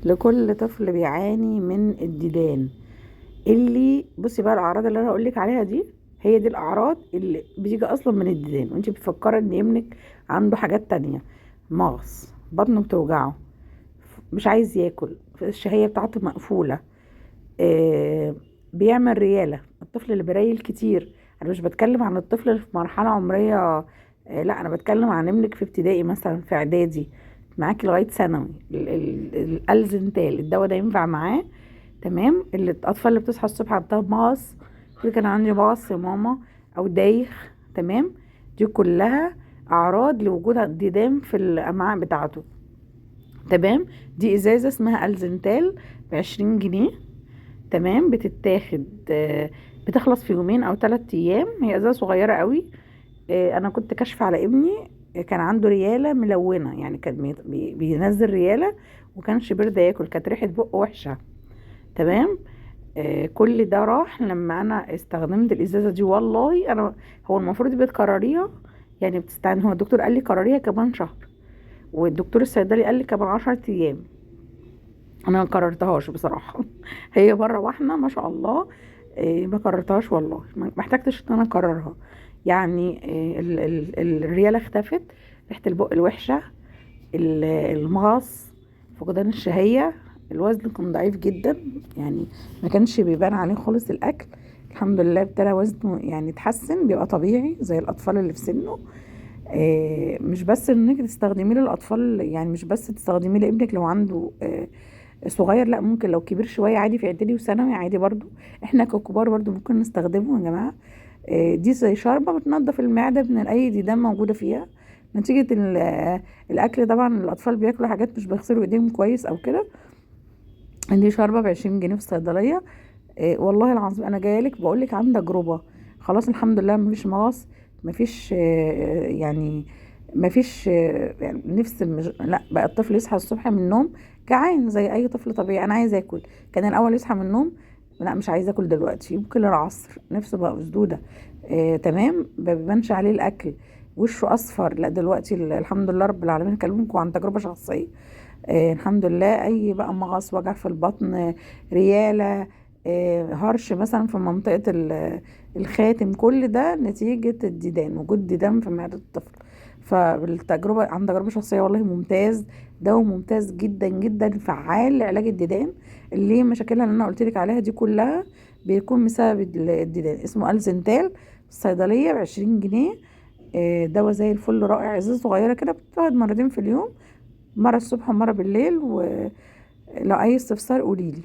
لكل طفل بيعاني من الديدان. اللي بصي بقى الاعراض اللي انا هقول لك عليها دي، هي دي الاعراض اللي بتيجي اصلا من الديدان، وانت بتفكري ان ابنك عنده حاجات تانية. مغص، بطنه بتوجعه، مش عايز ياكل، الشهية بتاعته مقفولة، آه، بيعمل ريالة. الطفل اللي بيريل كتير، انا مش بتكلم عن الطفل اللي في مرحلة عمرية، لا انا بتكلم عن ابنك في ابتدائي مثلا، في اعدادي، معاكي لغاية ثانوي. الالزنتال الدواء ده ينفع معاه. تمام. اللي الاطفال اللي بتصحى الصبح عندها مغص، تقول كان عندي مغص يا ماما، او دايخ. تمام. دي كلها اعراض لوجود ديدان في الامعاء بتاعته. تمام. دي ازازة اسمها الزنتال ب20 جنيه. تمام. بتتاخد، بتخلص في يومين او 3 ايام. هي ازازة صغيرة قوي. انا كنت كاشفة على ابني، كان عنده رياله ملونه، يعني كان بينزل رياله، وكانش بيرضى ياكل، كانت ريحه بقه وحشه. تمام. كل ده راح لما انا استخدمت الازازه دي. والله انا هو المفروض بتكرريها، يعني بتستنى، هو الدكتور قال لي كرريها كمان شهر، والدكتور الصيدلي قال لي كمان 10 ايام. انا ما كررتهاش بصراحة هي بره واحنا ما شاء الله. ما كررتهاش والله، ما احتجتش ان انا اكررها. يعني الرياله اختفت، ريحه البق الوحشه، المغص، فقدان الشهيه، الوزن كان ضعيف جدا، يعني ما كانش بيبان عليه خالص الاكل. الحمد لله ابتدى وزنه يعني اتحسن، بيبقى طبيعي زي الاطفال اللي في سنة. مش بس انك تستخدميه للاطفال، يعني مش بس تستخدميه لابنك لو عنده صغير، لا ممكن لو كبير شوية عادي، في اعدادي وثانوي عادي برضو، احنا ككبار برضو ممكن نستخدمه يا جماعة. دي زي شوربة بتنظف المعدة من اي ديدان موجودة فيها، نتيجة الاكل. طبعا الاطفال بياكلوا حاجات مش بيغسلوا ايديهم كويس او كده. دي شوربة ب20 جنيه في الصيدلية. والله العظيم انا جاية لك بقول لك عن تجربه. خلاص الحمد لله مفيش مغص، مفيش، يعني مفيش، يعني نفس مش، لا بقى الطفل يصحى الصبح من النوم جعان زي اي طفل طبيعي، انا عايز اكل. كان الاول يصحى من النوم لا مش عايز اكل دلوقتي، يمكن العصر نفسه بقى مسدودة. تمام، ما بيبانش عليه الاكل، وشه اصفر. لا دلوقتي الحمد لله رب العالمين، اكلمكم عن تجربه شخصية. الحمد لله اي بقى مغص، وجع في البطن، رياله، هرش مثلا في منطقة الخاتم، كل ده نتيجة الديدان، وجود ديدان في معده الطفل. فالتجربه عن تجربه شخصية والله ممتاز، دواء ممتاز جدا جدا، فعال لعلاج الديدان اللي مشاكلها اللي انا قلت لك عليها دي كلها بيكون بسبب الديدان. اسمه الزنتال، في الصيدلية ب20 جنيه. دواء زي الفل رائع، ازازة صغيرة كده، بتقعد مرتين في اليوم، مرة الصبح ومرة بالليل. ولو أي استفسار قوليلي.